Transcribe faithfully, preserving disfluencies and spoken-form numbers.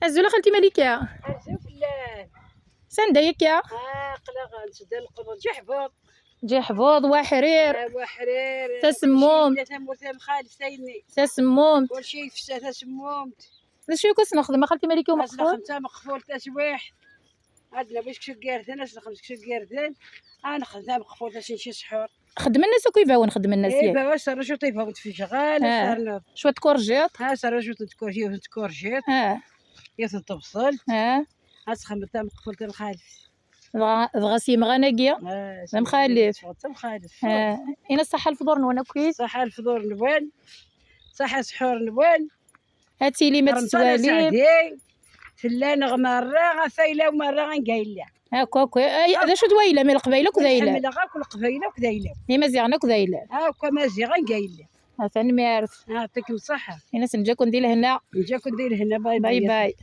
Azul a xalti Malika. Azul fell-am. Sanda akka? Ah, aql-aɣ nsedd lqeḍ. Ǧiḥbuḍ. Ǧiḥbuḍ, Waḥrir. Ah, Waḥrir. Tasemmumt. Kulci yella tamurt tamxaleft ayenni. Tasemmumt. Kulci yefsa tasemmumt. D acu i kent-nexdem a xalti Malika Umeqful? Ad nexdem tameqfult taswiḥt. Ad nawi seksu n yirden, ad nexdem seksu n yirden. Ad nexdem tameqfult, ad s-nečč ssḥur. Xedmen-as akk ibawen, xedmen-as. Eh, yak. Ibawen, s rrjuṭ ibawen tfejɣal, ah, s rrjuṭ. Cwiṭ tkurjiṭ. Ah, s rrjuṭ n tkurjiṭ, yiwet n tkurjiṭ. Ah. Yiwet n tebṣelt. Ah. Ad txedmeḍ tameqfult tamxaleft. Dɣa, dɣa s yemɣan-agi, ah, d amxalef. Tamxalef. Ah. Ini ṣaḥḥa lefḍur-nwen akkit. Ṣaḥḥa lefḍur-nwen. Ṣaḥḥa ssḥur-nwen. Ad tilim ad tettwalim. Tella-neɣ merra, ɣef ayla-w merra anga yella. Akk, akk. Ay, d acu d wayla, ma Leqbayel akk d ayla. Ḥemmleɣ akk Leqbayel akk d ayla. Imaziɣen akk d ayla. Akk Amaziɣ anga yella. Ah, tanemmirt. Yeɛṭikem ṣṣeḥḥa. Ini-as neǧǧa-ken di lehna. Neǧǧa-ken di lehna, bye bye. Bye bye.